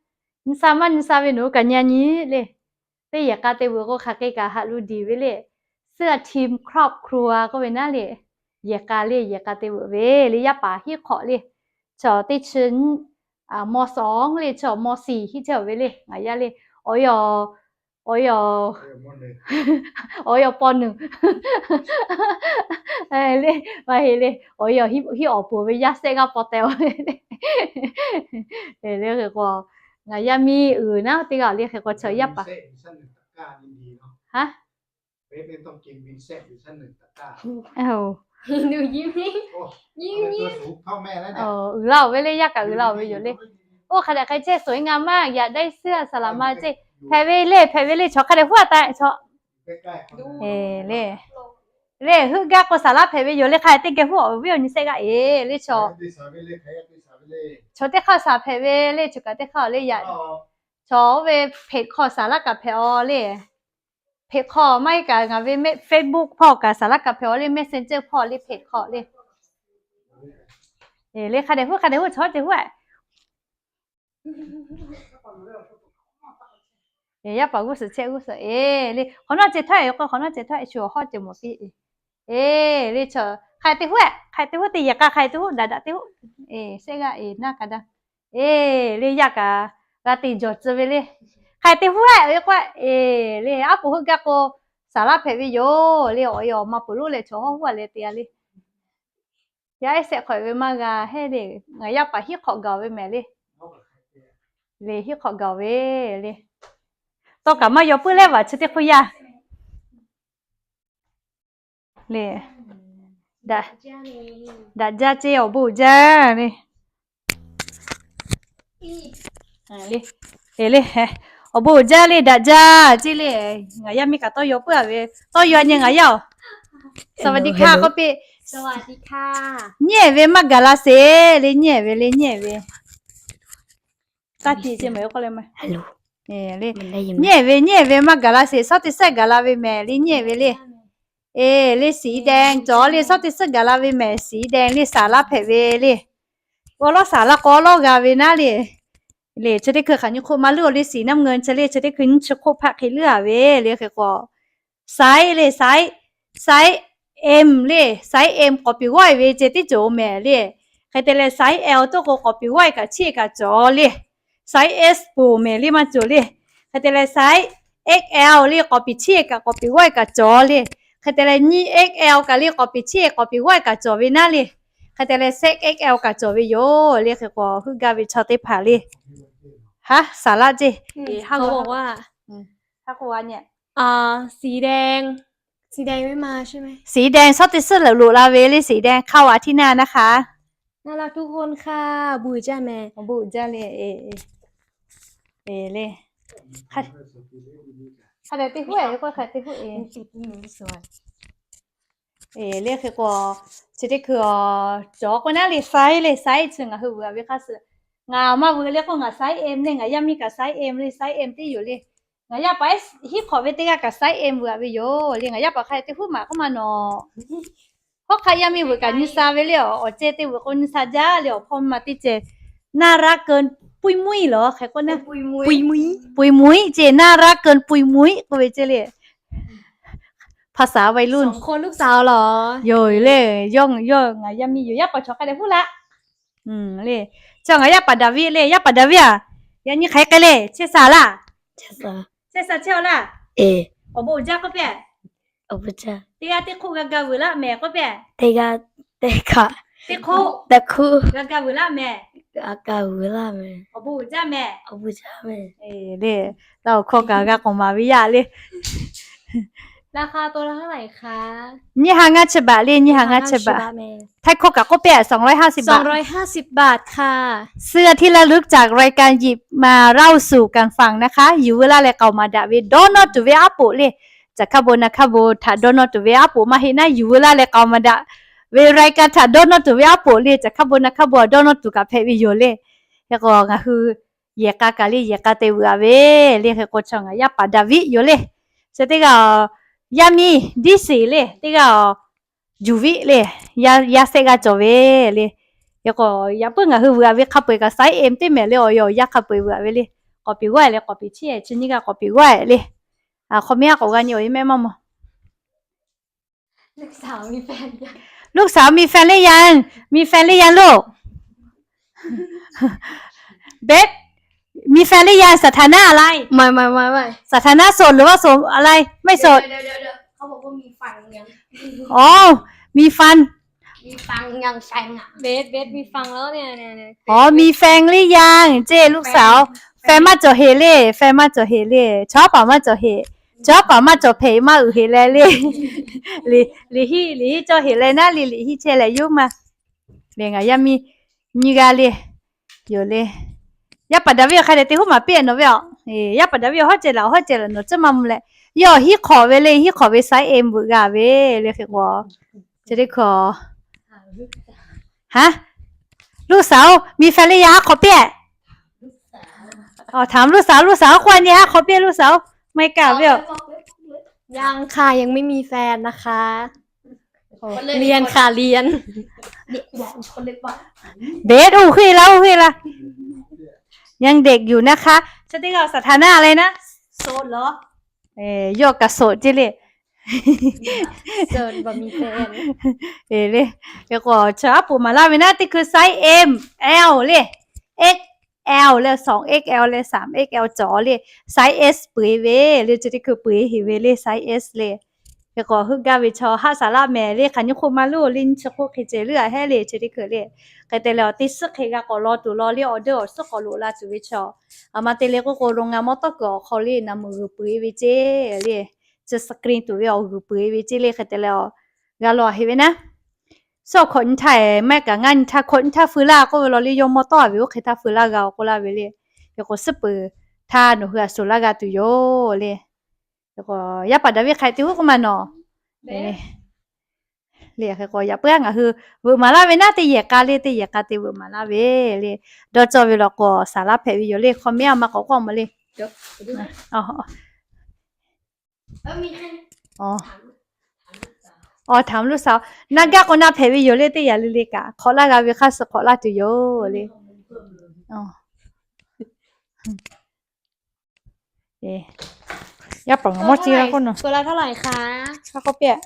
Nyi sha maˇ nyi sha ve nawˬ hui kaꞈ nyi nyi le. Teˇ yehˬ k'a te veuꞈ k'o hk'aˬ hk'e kaꞈ haꞈ lu diˬ ve le. เสื้อทีมครอบครัว k'oˆ ve naˉ le. Yehˬ k'a le, yehˬ k'a te veuꞈ ve le. Yaˇ paˍ hiˉ hk'awꞈ le. Chaw teˇ chi mawˇ sawˉ le, chaw mawˇ siˍ hiˉ chehˇ-oˬ ve le. Ngaˬ yaˇ le, awˬ yaw, awˬ yaw, awˬ yaw paw nuˬ le, maˇ heˆ le, awˬ yaw hiˉ awˬ puˍ ve yaˇ sehˆ g'aˇ paw teh-oˬ le. Hk'e k'o, ngaˬ yaˇ miˇ uiˍ naˉ teˇ g'aˇ le. Hk'e k'o chaw yaˇ paˍ, ha, uiˍ laˇ-oˬ ve le, yaˇ kaꞈ uiˍ laˇ-oˬ ve le. Oˇ hk'a dehꞈ hk'e chehˇ สวยงามมาก อยากได้เสื้อสาระมา ceˇ. Hpehꞈ ve le, hpehꞈ ve le, chaw hk'a dehꞈ huˉ-a taˍ chaw. Le, le, heuˆ gaˇ k'o saˍ laˉ hpehꞈ ve yoˬ le. Hk'a dehꞈ teˇ geh huˉ-a ve awˬ nyi sehˆ g'aˇ e le chaw. Chaw teˇ hk'aˇ saˍ hpehꞈ ve le, chaw kaꞈ teˇ hk'aˇ le yaꞈ. Chaw oˇ ve hpeꞈ hk'aw saˍ laˉ kaꞈ hpehꞈ-aw le. Hpeꞈ hk'aw maˇ heˆ kaꞈ ngaˬ ve Facebook hpawˇ kaꞈ saˍ laˉ kaꞈ hpehꞈ-aw le, Messenger hpawˇ le hpeꞈ hk'aw le. Le hk'a dehꞈ huˉ, hk'a dehꞈ huˉ, chaw teˇ huˉ-a. Yaˇ paˍ g'uˇ suhˍ chehˇ g'uˇ suhˍ e le. Hk'awꞈ nawˉ ceh htaˇ yoˬ k'o, hk'awꞈ nawˉ ceh htaˇ shu awˬ hawˉ ceh mawˬ piˇ e. E le, hk'a dehꞈ teˇ huˉ-a, hk'a dehꞈ teˇ huˉ, teˇ yehˬ k'a hk'a dehꞈ teˇ huˉ, daꞈ daꞈ teˇ huˉ. E, sehˆ g'aˇ e naˉ ka daˇ. E le, yaˇ kaꞈ g'a te jawˬ tcuh ve le. Hk'a dehꞈ teˇ huˉ-a ve k'o, e le, aˉ poꞈ heuˆ gaˇ k'o saˍ laˉ hpehꞈ ve yoˬ le. Awˬ e awˬ ma peuˬ lonˉ leh chaw hawˉ huˉ-a leh te-a le. Yaˇ ehˉ sehˆ hk'awꞈ ve maˇ g'a heˆ le. Ngaˬ yaˇ paˍ hiˉ hk'awꞈ gaˬ-oˬ ve mehˍ le. Le hiˉ hk'awꞈ gaˬ-oˬ ve le. Tawˇ kaꞈ maˇ yaw puiˉ leh vaˬ chi teˇ hk'oˆ yaˇ le. Daꞈ jaˇ ceˇ, awˬ bon jaˇ le. Le, awˬ bon jaˇ le, daꞈ jaˇ ceˇ le. Ngaˬ yaˇ miˇ kaꞈ tawˇ yaw puiˉ-a ve, tawˇ yaw nyi ngaˬ yaˇ-oˬ. สวัสดีค่ะ k'oˆ piˇ. Nyi-ehˍ ve maˇ gaˬ la sheˍ le, nyi-ehˍ ve le, nyi-ehˍ ve. Taˇ tiꞈ ceˇ ma yoˬ k'oˆ le ma. Nyi-ehˍ ve, nyi-ehˍ ve maˇ gaˬ la sheˍ, shawˉ teˇ shehˆ gaˬ la ve mehˍ le, nyi-ehˍ ve le. E le, สีแดง cawˬ le, shawˉ teˇ shehˆ gaˬ la ve mehˍ สีแดง le, saˍ laˉ hpehꞈ ve le. Awˉ lawˉ saˍ laˉ k'o awˉ lawˉ g'a ve naˉ le. Le chi teˇ hkui hk'aˬ nyi hk'oˆ maˇ leuˉ-o le, สีน้ำเงิน chi le, chi teˇ hkui nyiˇ chi hk'oˆ hpaˆ hk'e leuˉ-a ve le. Hk'e k'o size le, size, size M le, size M k'awꞈ piˍ g'awˇ-e ve ceh tiˉ cawˬ-oˬ mehˍ le. Hk'e te leh size L toˆ k'o k'awꞈ piˍ g'awˇ-e kaꞈ chiˇ-e kaꞈ cawˬ le. Size S poˬ mehˍ le maˇ cawˬ le. Hk'e te leh size X L le k'awꞈ piˍ chiˇ-e kaꞈ k'awꞈ piˍ g'awˇ-e kaꞈ cawˬ le. Hk'e te leh nyiˇ X L kaꞈ le k'awꞈ piˍ chiˇ-e k'awꞈ piˍ g'awˇ-e kaꞈ cawˬ ve naˉ le. Hk'e te leh size X L kaꞈ cawˬ ve yoˬ le. Hk'e k'o heuˆ gaˇ ve chaw teˇ hpaˍ le. Ha, saˍ laˆ ceˇ. Haˉ k'oˆ a nyi. สีแดง สีแดง shawˉ teˇ shehˆ loꞈ la ve le, สีแดง เข้าอาทิตย์หน้านะคะ น่ารักทุกคนค่ะ Awˬ bon jaˇ le. E le, hk'a dehꞈ teˇ huˉ-e k'o hk'a teˇ huˉ-e. E le, hk'e k'o chi teˇ hkui cawˬ k'o naˉ le, size le, size chi ngaˬ hui vuiˬ-a ve hk'a shuˍ, ngaˬ maˇ vuiˬ le k'o ngaˬ size M le, ngaˬ yaˇ miˇ kaꞈ size M le, size M tiˉ yoˬ le. Ngaˬ yaˇ paˍ hiˉ hk'awꞈ ve teˇ g'aˇ kaꞈ saiˉ em veuꞈ ve yoˬ le. Ngaˬ yaˇ paˍ hk'a te huˉ maˍ k'oˆ ma nawˬ. Hawˉ hk'aˆ yaˇ miˇ veuꞈ kaꞈ nyi sha ve le, awˬ ceh te veuꞈ k'o nyi sha jaˇ le, awˬ hpawˇ ma teˇ ceh. น่ารักเกินปุยมุ้ย เหรอ ใครก็นะ ปุยมุ้ย ปุยมุ้ย เจ น่ารักเกินปุยมุ้ย k'oˆ ve ceh le. ภาษาวัยรุ่น Yoˬ le, yawˇ ngaˬ yaˇ miˇ yoˬ. Yaˇ paˍ chaw hk'a dehꞈ huˉ laˇ le. Chaw ngaˬ yaˇ paˍ Daˍviˆ le, yaˇ paˍ Daˍviˆ-aˬ, yaꞈ nyi hk'aˬ hk'e le, chehˇ sha laˇ. Chehˇ sha chehˇ-aw laˇ. Awˬ bon uiˍ jaˇ k'oˆ piˇ. Teˇ g'aˇ teˇ hk'oˆ g'a ga vuiˬ laˇ mehˍ k'oˆ piˇ. Teˇ g'aˇ teˇ hk'aꞈ, teˇ hk'oˆ, teˇ hk'oˆ g'a ga vuiˬ laˇ mehˍ. G'a ga vuiˬ laˇ mehˍ. Awˬ bon uiˍ jaˇ mehˍ. Awˬ bon jaˇ mehˍ. Le, laˇ awˬ hkawˇ kaꞈ g'a k'awꞈ maˍ ve yaˇ le. ราคาตัวละเท่าไหร่คะ Nyiˇ ha ngaˇ chi baꞈ le, nyiˇ ha ngaˇ chi baꞈ. Htaiˇ hkawˇ kaꞈ k'oˆ piˇ, สองร้อยห้าสิบ บาท สองร้อยห้าสิบ บาทค่ะ Suh a hti la lukh ca raiˍ ka yiꞈ ma raˇ suˍ kanˍ faˍ naˍ hk'aˇ, yuˬ veu laˇ leh k'aoˍ maˍ daꞈ ve dawˇ nawˇ tuˬ ve aˉ poꞈ le. Caˬ hk'a bon naˍ hk'a bon htaꞈ dawˇ nawˇ tuˬ ve aˉ poꞈ maˇ heˆ naˉ, yuˬ veu laˇ leh k'aoˍ maˍ daꞈ ve raiˍ ka htaꞈ dawˇ nawˇ tuˬ ve aˉ poꞈ le. Caˬ hk'a bon naˍ hk'a bon dawˇ nawˇ tuˬ kaꞈ hpehꞈ ve yoˬ le. Hk'e k'o ngaˬ hui yehˬ k'a kaꞈ le yehˬ k'a te veuꞈ-a ve le. Hk'e k'o chaw ngaˬ yaˇ paˍ Daˍviˆ yoˬ le. Chi teˇ g'aˇ-aˬ, yaˇ miˇ Diˇseˍ le, teˇ g'aˇ-aˬ, Juˍviˆ le, yaˇ sehˆ g'aˇ cawˬ ve le. Hk'e k'o yaꞈ puiˉ ngaˬ hui veuꞈ-a ve hk'a peu-eˬ kaꞈ saiˉ em teˇ mehˍ le, awˬ yaˇ hk'a peu-eˬ veuꞈ-a ve le. K'awꞈ piˍ g'awˇ-e le, k'awꞈ piˍ chiˇ-e, chi nyiˇ g'aˇ k'awꞈ piˍ g'awˇ-e le. Hk'aw miˇ aˉ k'awꞈ g'a nyi awˬ e mehˆ maˇ mawˬ. ลูกสาวมีแฟนหรือยัง มีแฟนหรือยังลูก เบส มีแฟนหรือยัง สถานะอะไร ไม่ ไม่ ไม่ ไม่ สถานะโสดหรือว่าโสดอะไร ไม่โสด เดี๋ยว เดี๋ยว เดี๋ยว เขาบอกว่ามีฟันยัง อ๋อ มีฟัน มีฟันยังแซงอ่ะ เบส เบส มีฟันแล้วเนี่ย เนี่ย เนี่ย อ๋อ มีแฟนหรือยัง เจ้ ลูกสาว แฟน แฟน แฟนมาจ่อเหตุเลย แฟนมาจ่อเหตุเลย ชอบเปล่ามาจ่อเหตุ ชอบเปล่ามาจ่อเพจมาอือเหตุเลยเลย หลี หลีฮี่ หลีฮี่จ่อเหตุเลยนะ หลี หลีฮี่เชเลยยุ่งมา Le ngaˬ yaˇ miˇ nyiˇ g'aˇ le yoˬ le. Yaˇ paˍ Daˍviˆ hk'a dehꞈ te huˉ maˍ piˇ-e nawˬ ve aˬ. Yaˇ paˍ Daˍviˆ hawˉ ceh laˬ, hawˉ ceh laˬ nawˬ tcuhˉ maˇ mvuh leh, yawˇ hiˉ hk'awꞈ ve le, hiˉ hk'awꞈ ve saiˉ em veuꞈ g'a ve le. Hk'e k'o, chi teˇ hkui, ha, ลูกสาว มีแฟนหรือยัง haˉ hk'awꞈ piˇ-e. Aˬ, ถามลูกสาว ลูกสาว k'oˆ a nyi haˉ hk'awꞈ piˇ ลูกสาว maˇ heˆ kaꞈ ve aˬ. ยังค่ะ ยังไม่มีแฟนนะคะ เรียนค่ะ เรียน เบส uˉ heˆ la, uˉ heˆ la. ยังเด็กอยู่นะคะ Chi teˇ g'aˇ สถานะอะไรนะ โสดเหรอ Yawˇ kaꞈ โสด ceˇ le. โสด บ่มีแฟน Le, hk'e k'o chaw aˉ poꞈ maˍ laˇ ve naˉ, teˇ hkui saiˉ M, L le, X L leh สอง XL leh สาม XL cawˬ le, saiˉ S peuˬ-e ve le, chi teˇ hkui peuˬ-e heˍ ve le, saiˉ S le. Hk'e k'o heuˆ gaˇ ve chaw haˆ saˍ laˆ mehˍ le, hk'aˬ nyi hk'oˆ maˇ luˇ le, nyi chi hk'oˆ hk'e ceh leuˉ-a heˆ le, chi teˇ hkui le. Hk'e te leh awˬ teˇ suhˉ hk'e g'a k'awꞈ law tuˬ law le, awˬ deuˇ awˬ suhˉ k'awꞈ loꞈ la tuˬ ve chaw, aˬ ma te leh k'oˆ k'o โรงงาน mawˇ tawˇ kuiˬ awˬ hk'aw le naˍ meuꞈ g'uiˬ peuˬ-e ve ceˇ le, chi screen tuˬ ve awˬ g'uiˬ peuˬ-e ve ceˇ le. Hk'e te leh awˬ g'a law heˍ ve naˉ, suhˉ awˬ hkawꞈ nyi htaˇ-e maˇ kaꞈ ngaˇ nyi htaˇ hkawꞈ nyi htaˇ feu laˇ k'oˆ ve law le, yawˇ mawˇ tawˇ-a ve oˇ hk'e htaˇ feu laˇ g'a-oˬ k'oˆ laˇ ve le. Hk'e k'o suhˉ peuˬ htaˇ nawˬ hui aꞈ shuˍ laˇ g'a tuˬ yoˬ le. Hk'e k'o yaˇ paˍ Daˍviˆ hk'a te huˉ k'oˆ ma nawˬ le. Hk'e k'o yaꞈ puiˉ-aˬ ngaˬ hui veuꞈ maˍ laˇ ve naˉ, teˇ yehˬ k'a le, teˇ yehˬ k'a te veuꞈ maˍ laˇ ve le. Dawˇ cawˇ ve law k'o saˍ laˇ hpehꞈ ve yoˬ le, hk'aw miˇ aˬ ma k'awꞈ k'oˆ mawˬ le. อ๋อ ถามลูกสาว naˇ gaˇ k'o naˇ hpehꞈ ve yoˬ le, teˇ yaꞈ le le kaꞈ hk'awꞈ laˇ g'a ve hk'aˇ suh hk'awꞈ laˇ tuˬ yoˬ le. Yaˇ paˍ ngaˬ mawˇ ceˇ la k'oˆ nawˬ. ตัวละเท่าไหร่คะ k'oˆ piˇ-a.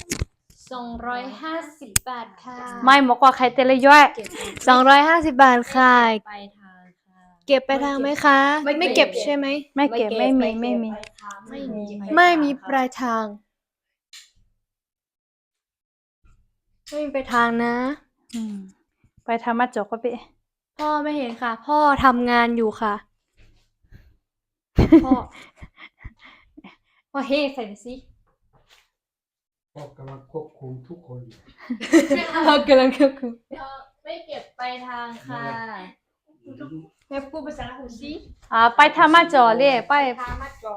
สองร้อยห้าสิบบาทค่ะ Maˇ heˆ mawˬ k'o hk'aˬ hk'e te leh yawˇ-e. สองร้อยห้าสิบบาทค่ะ เก็บปลายทางไหมคะ ไม่เก็บใช่ไหม ไม่เก็บ ไม่มี ไม่มี ไม่มีปลายทาง ไม่มีปลายทางนะ ไปทำมาจ๋อก็ไป พ่อไม่เห็นค่ะ พ่อทำงานอยู่ค่ะ พ่อ พ่อเฮ้ใส่หน่อยสิ พ่อกำลังควบคุมทุกคนอยู่ พ่อกำลังควบคุม ไม่เก็บปลายทางค่ะ แม่พูดภาษาลาวสิ ไปทำมาจ๋อเลย ไปทำมาจ๋อ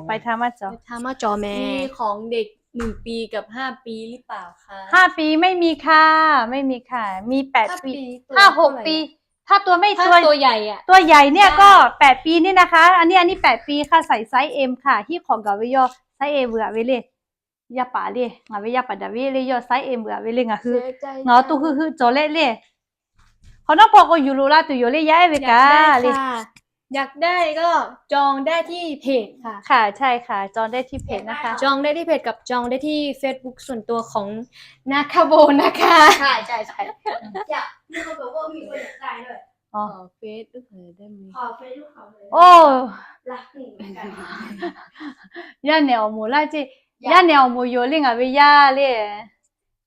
ไปทำมาจ๋อ ไปทำมาจ๋อแม่ มีของเด็กหนึ่งปีกับห้าปีหรือเปล่าคะ ห้าปีไม่มีค่ะ ไม่มีค่ะ มีแปดปี ห้าปี ห้าหกปี ค่าตัวไม่ ค่าตัวใหญ่อะ ตัวใหญ่เนี่ยก็ แปดปีนี่นะคะ อันนี้ อันนี้ แปดปีค่ะ ใส่ size M ค่ะ hiˆ hk'awꞈ gaˬ ve yawˇ ไซส์ M เหมือน ve le. Yaˇ paˍ le, ngaˬ ve yaˇ paˍ daꞈ ve le, yawˇ ไซส์ M เหมือน ve le, ngaˬ hui, ngaˬ hui tuˬ hui hui cawˬ leh le. Hk'awꞈ nawˉ hpawˇ k'o yuˬ loꞈ la tuˬ yoˬ le, yaˇ ehˉ ve kaꞈ le. อยากได้ค่ะ อยากได้ก็จองได้ที่เพจค่ะ ค่ะ ใช่ค่ะ จองได้ที่เพจนะคะ จองได้ที่เพจกับจองได้ที่ Facebook ส่วนตัวของนาคาโบนะคะ ใช่ใช่ใช่ อยากมีคนบอกว่ามีคนอยากได้ด้วย อ๋อ ขอเฟซลูกเขยได้ไหม ขอเฟซลูกเขยเลย โอ้ รักหนูเหมือนกัน Yaˇ nehˬ awˬ moˍ laˇ ceˇ. Yaˇ nehˬ awˬ moˍ yoˬ le, ngaˬ ve yaˇ le.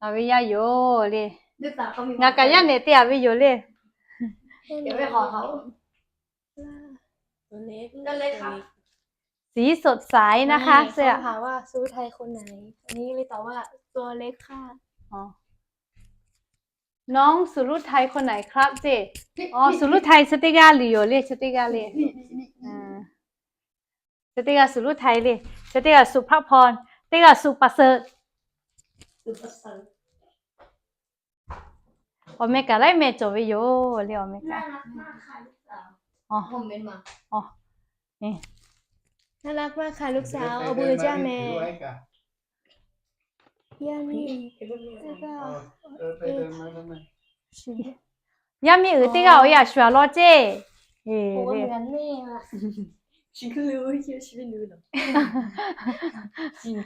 Ngaˬ ve yaˇ yoˬ le. Ngaˬ kaꞈ yaˇ nehˬ te a ve yoˬ le. เดี๋ยวไปขอเขา ตัวเล็ก ตัวเล็กครับ สีสดใสนะคะ นี่ เสื้อ เขาถามว่าสุรุไทยคนไหน อันนี้เลยตอบว่าตัวเล็กค่ะ อ๋อ น้องสุรุไทยคนไหนครับ ceˇ. อ๋อ สุรุไทย chi teˇ g'aˇ le yoˬ le, chi teˇ g'aˇ le. Chi teˇ g'aˇ สุรุไทย le, chi teˇ g'aˇ สุภาพร, teˇ g'aˇ สุประเสริฐ. Awˬ meh kaꞈ laiˉ meh cawˬ ve yoˬ le, awˬ meh kaꞈ. น่ารักมากค่ะลูกสาว อ๋อ คอมเมนต์มา อ๋อ นี่ น่ารักมากค่ะลูกสาว เอามือจ้าแม่ Yaˇ miˇ uiˍ teˇ g'aˇ awˬ yaˇ สวยหรอ ceˇ. เหมือนแม่อะ เ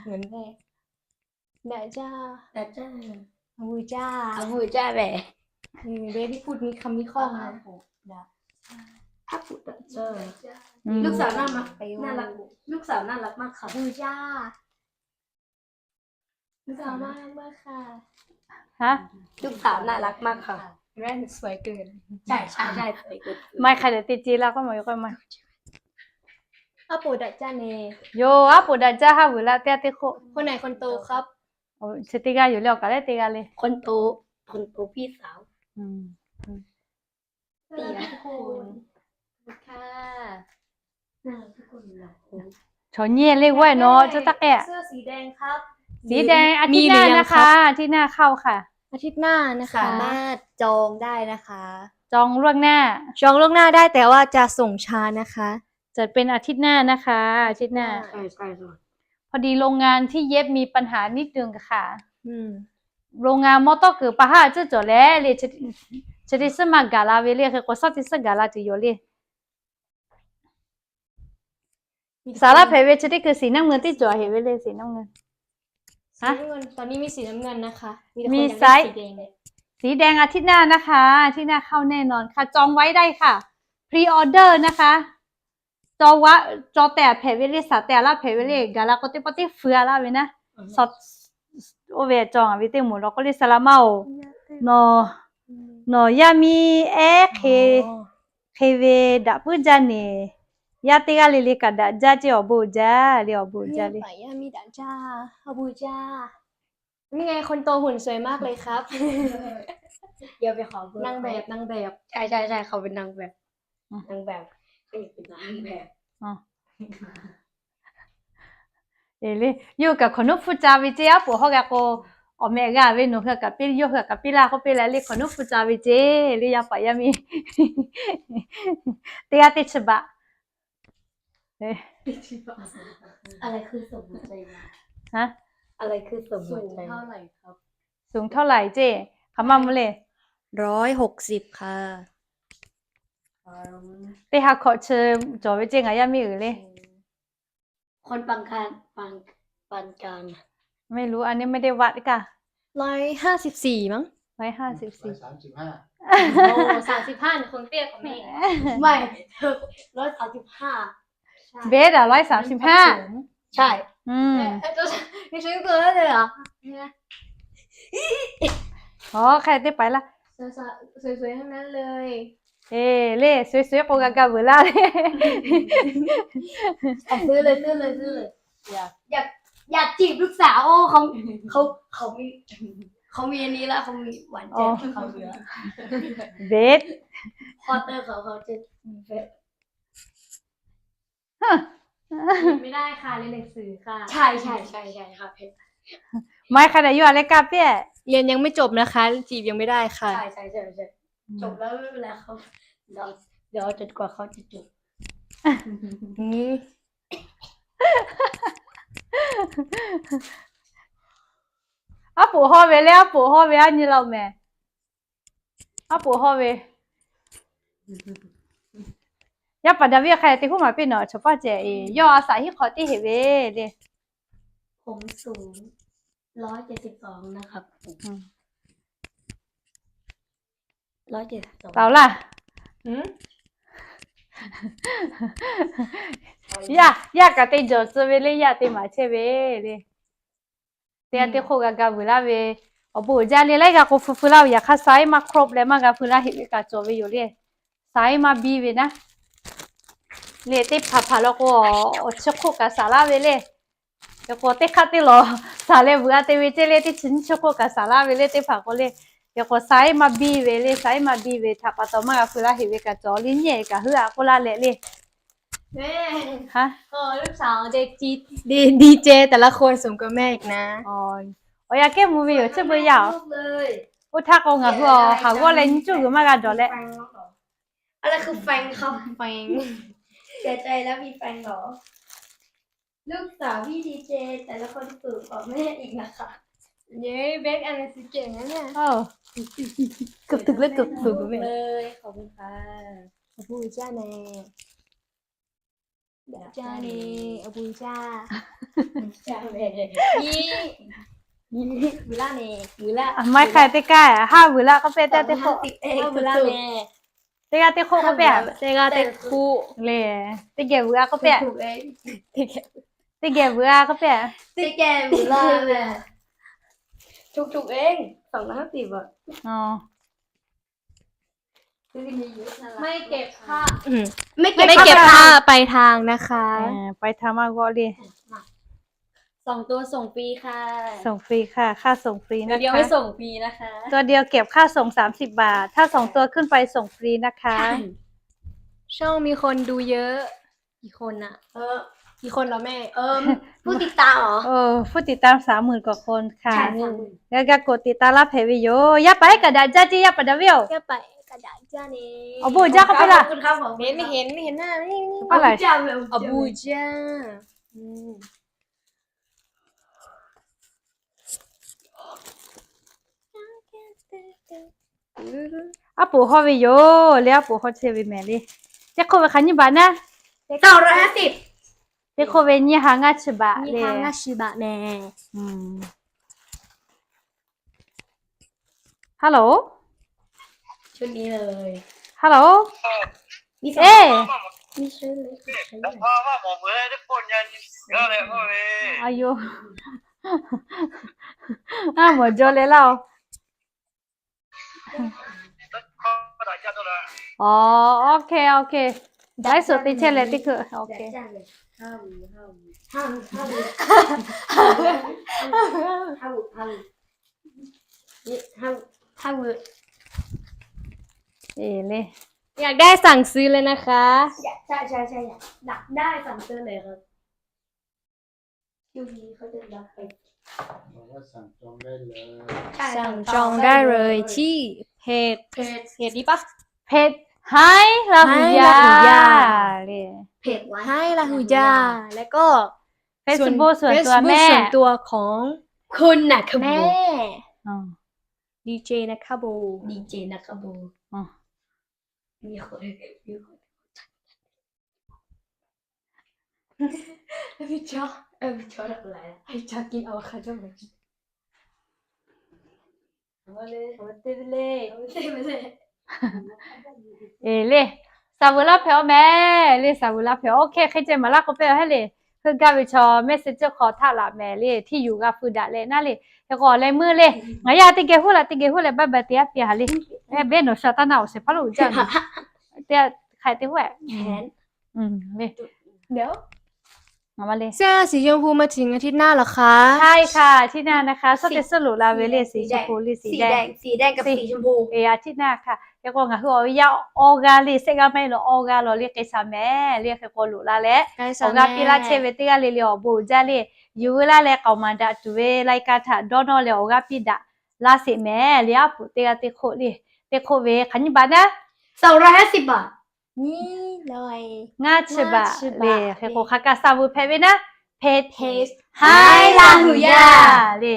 หมือนแม่ เหมือนแม่ เอามือจ้า เอามือจ้าแหละ เออ เบสที่พูดมีคำมีข้องนะ อาปูดะเจ้า อืม ลูกสาวน่ารัก น่ารัก ลูกสาวน่ารักมากค่ะ เอามือจ้า ลูกสาวน่ารักมากค่ะ ฮะ ลูกสาวน่ารักมากค่ะ แว่นสวยเกิน ใช่ใช่ใช่ สวยเกิน Maˇ heˆ hk'a dehꞈ te ce laˇ k'o maˇ yoˬ k'o maˇ. อาปูดะจ้าเน Yoˬ, aˉ poˍ daꞈ jaˇ haˉ vuiˬ laˇ teˇ g'aˇ teˇ hk'oˆ. คนไหนคนโตครับ Chi teˇ g'aˇ yoˬ le, awˬ kaꞈ leh teˇ g'aˇ le. คนโต คนโตพี่สาว อืม ค่ะ Chaw nyi le g'awˇ nawˬ tcuh taˇ k'ehˆ. เสื้อสีแดงครับ สีแดง อาทิตย์หน้านะคะ อาทิตย์หน้าเข้าค่ะ อาทิตย์หน้านะคะ สามารถจองได้นะคะ จองล่วงหน้า จองล่วงหน้าได้แต่ว่าจะส่งช้านะคะ จัดเป็นอาทิตย์หน้านะคะ อาทิตย์หน้า ใช่ใช่ใช่ พอดีโรงงานที่เย็บมีปัญหานิดนึงค่ะ อืม โรงงานมอเตอร์เกิดปัญหา ceˇ cawˬ leh le, chi teˇ suhˉ maˇ gaˬ la ve le, hk'e k'o suhˉ teˇ suhˉ gaˬ la tuˬ yoˬ le. Saˍ laˇ hpehꞈ ve chi teˇ hkui สีน้ำเงิน teˇ cawˬ heꞈ ve le, สีน้ำเงิน ฮะ ตอนนี้มีสีน้ำเงินนะคะ มีไซส์ สีแดง อาทิตย์หน้านะคะ อาทิตย์หน้าเข้าแน่นอนค่ะ จองไว้ได้ค่ะ pre order นะคะ Caw tehꞈ hpehꞈ ve le, saˍ tehꞈ laˇ hpehꞈ ve le, gaˬ la k'o teˇ pawˆ teˇ feu a laˇ ve naˉ. Oˇ ve cawˬ ve teˇ moˍ law k'oˆ le, saˍ laꞈ maˇ oˬ. Nawˬ yaˇ miˇ ehˉ hk'e ve daꞈ puiˉ jaˇ neˬ, yaˇ teˇ g'aˇ le le kaꞈ daꞈ jaˇ ceˇ, awˬ bon jaˇ le, awˬ bon jaˇ le. นี่ไง คนโตหุ่นสวยมากเลยครับ นางแบบ นางแบบ ใช่ใช่ใช่ เขาเป็นนางแบบ นางแบบ เป็นนางแบบ Eˬ le, yawˇ hui kaꞈ hkaoˍ nuˉ hpfuhˇ ca ve ceˇ, aˉ poˍ hawˉ g'a k'o, awˬ meh g'a ve nawˬ hui kaꞈ piˇ, yawˇ hui kaꞈ piˇ laˇ k'oˆ piˇ leh le, hkaoˍ nuˉ hpfuhˇ ca ve ceˇ le, yaˇ paˍ yaˇ miˇ teˇ g'aˇ teˇ chi baꞈ. อะไรคือสมหัวใจ ฮะ อะไรคือสมหัวใจ สูงเท่าไหร่ครับ สูงเท่าไหร่ ceˇ, hk'aˬ ma mvuh le. ร้อยหกสิบค่ะ Teˇ ha hkawꞈ chi cawˬ ve ceˇ, ngaˬ yaˇ miˇ uiˍ le. คนปานกลาง ปาน ปานกลาง ไม่รู้ อันนี้ไม่ได้วัดค่ะ ร้อยห้าสิบสี่ มั้ง ร้อยห้าสิบสี่ ร้อยสามสิบห้า โอ้ สามสิบห้า คนเตี้ยกว่าแม่ ไม่ ร้อยสามสิบห้า เบสอะ ร้อยสามสิบห้า ใช่ อืม เอ๊ะ ตัว นี่ฉันเกินแล้วเลยเหรอ เนี่ย อ๋อ ใครได้ไปละ สวยๆ ทั้งนั้นเลย Eˬ le, sui sui k'o g'a ga vuiˬ laˇ le. ซื้อเลย ซื้อเลย ซื้อเลย อยาก อยาก อยากจีบลูกสาว เขา เขา เขามี เขามีอันนี้แล้ว เขามีหวานเจี๊ยบ เขาเหลือ เบส พอเตอร์เขา เขาจะ ไม่ได้ค่ะ เรียนหนังสือค่ะ ใช่ใช่ใช่ใช่ครับ ไม่ค่ะ เดี๋ยวอยู่อะไรกับเนี่ย เรียนยังไม่จบนะคะ จีบยังไม่ได้ค่ะ ใช่ใช่ใช่ใช่ จบแล้วไม่เป็นไรครับ Aˉ poꞈ haw ve le, aˉ poꞈ haw ve aˉ nyi la mehˍ. Aˉ poꞈ haw ve. Yaˇ paˍ Daˍviˆ hk'a teˇ huˉ maˍ piˇ nawˬ chaw paˇ ceh, yawˇ a shaꞈ hiˉ hk'awꞈ teˇ heꞈ ve le. ผมสูง ร้อยเจ็ดสิบสอง นะครับ ร้อยเจ็ดสิบสอง taˍ laˇ. Yaˇ, yaˇ kaꞈ te jawˬ tcuh ve le, yaˇ te maˍ chehˇ ve le. Teˇ g'aˇ teˇ hk'oˆ g'a ga vuiˬ laˇ ve, awˬ bon uiˍ jaˇ le. Laiˉ g'a k'o feu feu laˇ ve, yaꞈ hk'aˇ saiˉ maˇ crop leh maˇ g'a feu laˇ heꞈ ve kaꞈ cawˬ ve yoˬ le. Saiˉ maˇ biˇ ve naˉ. Le teˇ hpaˍ hpaˍ law k'o, awˬ chi hk'oˆ kaꞈ saˍ laˇ ve le. Yaꞈ k'o teˇ hk'aˇ teˇ lawˬ saˍ leh vuiˬ a te ve ceh le, teˇ chi nyiˇ chi hk'oˆ kaꞈ saˍ laˇ ve le, teˇ hpaˍ k'o le. Yaꞈ k'o saiˉ maˇ biˇ ve le, saiˉ maˇ biˇ ve htaꞈ pa taw maˇ g'a feu laˇ heꞈ ve kaꞈ cawˬ le, nyi kaꞈ heuˆ a k'oˆ laˇ leh le. แม่ ฮะ เออ ลูกสาวเด็กจีน ดี ดีเจแต่ละคนส่งกับแม่อีกนะ อ๋อ อ๋อ yaꞈ kehˉ mvuh ve yoˬ, chi beuꞈ yaˇ-oˬ. Oˇ htaˇ k'o ngaˬ hui awˬ haˍ g'awˇ leh nyiˇ cuˇ g'uiˬ maˇ g'a dawˬ leh. อะไรคือแฟนครับ แฟน เสียใจแล้วมีแฟนเหรอ ลูกสาวพี่ดีเจแต่ละคนส่งกับแม่อีกนะคะ เย้ เบค อะไรสิเก่งนะเนี่ย เกือบถึงแล้ว เกือบถึง เลย ขอบคุณค่ะ ขอบคุณจ้าแม่ Ca ne, a bu ca. Ca ne. Yi. Yi. Vuiˬ laˇ ne, vuiˬ laˇ. Maˇ hk'aˬ teˇ kaˇ, haˉ vuiˬ laˇ k'oˆ pehˇ, teˇ g'aˇ teˇ hk'oˆ. Haˉ vuiˬ laˇ ne. Teˇ g'aˇ teˇ hk'oˆ k'oˆ pehˇ. Teˇ g'aˇ teˇ hk'oˆ le. Teˇ geh vuiˬ a k'oˆ pehˇ. Teˇ geh vuiˬ a k'oˆ pehˇ. Teˇ geh vuiˬ laˇ ne. ถูกๆ เอง สองร้อยห้าสิบ อ่ะ อ๋อ ไม่เก็บค่า อืม ไม่เก็บค่า ไม่เก็บค่าปลายทางนะคะ เออ ปลายทางมาก่อนเลย สองตัวส่งฟรีค่ะ ส่งฟรีค่ะ ค่าส่งฟรีนะคะ ตัวเดียวให้ส่งฟรีนะคะ ตัวเดียวเก็บค่าส่งสามสิบบาท ถ้าสองตัวขึ้นไปส่งฟรีนะคะ ช่องมีคนดูเยอะ กี่คนอะ เออ กี่คนเหรอแม่ เออ ผู้ติดตามเหรอ เออ ผู้ติดตามสามหมื่นกว่าคนค่ะ ใช่ สามหมื่น แล้วก็กดติดตามรับเพจวิว ย่าไปให้กระดาษจ้าจี้ ย่าไปดาวิว ย่าไปกระดาษจ้านี่ เอาบูจ้าเข้าไปล่ะ ขอบคุณครับ ขอบคุณครับ ไม่เห็น ไม่เห็น ไม่เห็นหน้า ไม่ ไม่ อะไร เอาบูจ้าเลย เอาบูจ้า อืม Aˉ poꞈ haw ve yoˬ le, aˉ poꞈ haw chehˇ ve mehˍ le. Teˇ hk'oˆ ve hk'aˬ nyiˇ baꞈ naˉ? สองร้อยห้าสิบ Teˇ hk'oˆ ve nyiˇ ha ngaˇ chi baꞈ le. Nyiˇ ha ngaˇ chi baꞈ mehˍ. Hello. ชุดนี้เลย Hello. เอ๊ะ Ayo. Aˉ mawˬ jaw leh laˇ-oˬ. Aw, OK, OK. Laiˉ suhˍ te chehˇ leh teˇ hkui. OK. Ê le. อยากได้สั่งซื้อเลยนะคะ ใช่ ใช่ ใช่ อยากได้สั่งซื้อเลยครับ ช่วงนี้เขาจะรับไป บอกว่าสั่งจองได้เลย ใช่ สั่งจองได้เลยที่เพจ เพจ เพจนี้ปะ เพจ Hai Lahu Ya เลย เพจ Hai Lahu Ya แล้วก็ Facebook ส่วนตัวแม่ Facebook ส่วนตัวของคุณ Nakhabu แม่ อ๋อ ดีเจ Nakhabu ดีเจ Nakhabu อ๋อ มีคน มีคน พี่จ๊อบ เออ พี่จ๊อบทำอะไรอะ พี่จ๊อบกินอะโวคาโดไหม เอามาเลย เอามาเต็มเลย เอามาเต็มเลย Ê le, saˍ vuiˬ laˇ hpehꞈ-oˬ mehˍ le, saˍ vuiˬ laˇ hpehꞈ-oˬ. OK, hk'e ceh maˍ laˇ k'o pehˇ-oˬ heˆ le. Heuˆ gaˇ ve chaw mehˆ suh ceuˬ hk'aw htaˆ laꞈ mehˍ le, htiˇ yuˬ g'a feu daꞈ leh naˉ le. Hk'e k'o leh meuˇ le, ngaˬ yaˇ teˇ geh huˉ la teˇ geh huˉ leh bye bye te aˉ piˇ ha le. Eˬ, beˉ nawˬ sha taˇ naˆ awˬ shehˍ hpaˇ lo uiˍ jaˇ ve. Teˇ hk'e te huˉ เสื้อสีชมพูมาถึงอาทิตย์หน้าเหรอคะ ใช่ค่ะ อาทิตย์หน้านะคะ ชอบเตะสรุปลาเวเล่ สีชมพู หรือสีแดง สีแดงกับสีชมพู เออ อาทิตย์หน้าค่ะ Hk'e k'o ngaˬ hui awˬ yanˇ awˬ g'aˇ le, shehˆ g'aˇ maˇ heˆ lawˬ, awˬ g'aˇ lawˬ le, hk'e shaˍ mehˍ le. Hk'e k'o loꞈ la leh awˬ g'aˇ piˇ laˇ chehˇ ve teˇ g'aˇ le le awˬ bon uiˍ jaˇ le. Yuˬ veu laˇ leh k'aoˍ maˍ daꞈ tuˬ ve รายการ htaꞈ dawˇ nawˇ leh awˬ g'aˇ piˇ daꞈ laˇ sheˍ mehˍ le. Aˉ poꞈ teˇ g'aˇ teˇ hk'oˆ le, teˇ hk'oˆ ve hk'aˬ nyiˇ baꞈ naˉ Ngaˇ chi baꞈ le. Hk'e k'o hk'a kaꞈ suh ve hpehꞈ ve naˉ, hpehꞈ haiˉ Laˇ huˍ yaˇ le.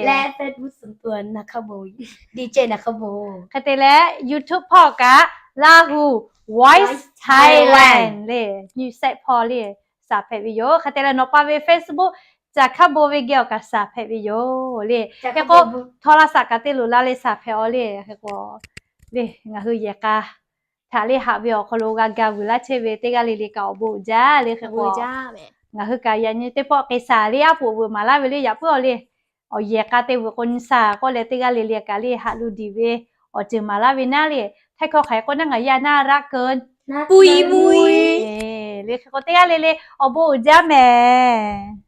Hk'e te leh YouTube hpawˇ kaꞈ Lahu Voice Thailand le, nyi sehˆ hpawˇ le, suh hpehꞈ ve yoˬ. Hk'e te leh nawˬ pa ve Facebook caˬ hkaˉ bon ve geh awˬ kaꞈ suh hpehꞈ ve yoˬ le. Hk'e k'o htawˇ laˇ saꞈ kaꞈ te loˬ la leh suh hpehꞈ aw le. Hk'e k'o le, ngaˬ hui yehˬ k'a htaꞈ le haꞈ ve awˬ hk'aw lo g'a ga vuiˬ laˇ chehˇ ve teˇ g'aˇ le le kaꞈ awˬ bon uiˍ jaˇ le. Hk'e k'o ngaˬ hui kaꞈ yaꞈ nyi teˇ pawˆ k'e suh le aˉ poꞈ vuiˬ maˍ laˇ ve le, yaꞈ puiˉ aw le. Awˬ yehˬ k'a te vuiˬ k'o nyi suh k'oˆ leh teˇ g'aˇ le le kaꞈ le haꞈ lu diˬ ve awˬ ceuˬ maˍ laˇ ve naˉ le. Htaiˇ hkawˇ hk'aˬ hk'e k'oˆ naˉ, ngaˬ yaˇ naˉ raˆ keu puiˍ muiˍ le. Hk'e k'o teˇ g'aˇ le le awˬ bon uiˍ jaˇ mehˍ.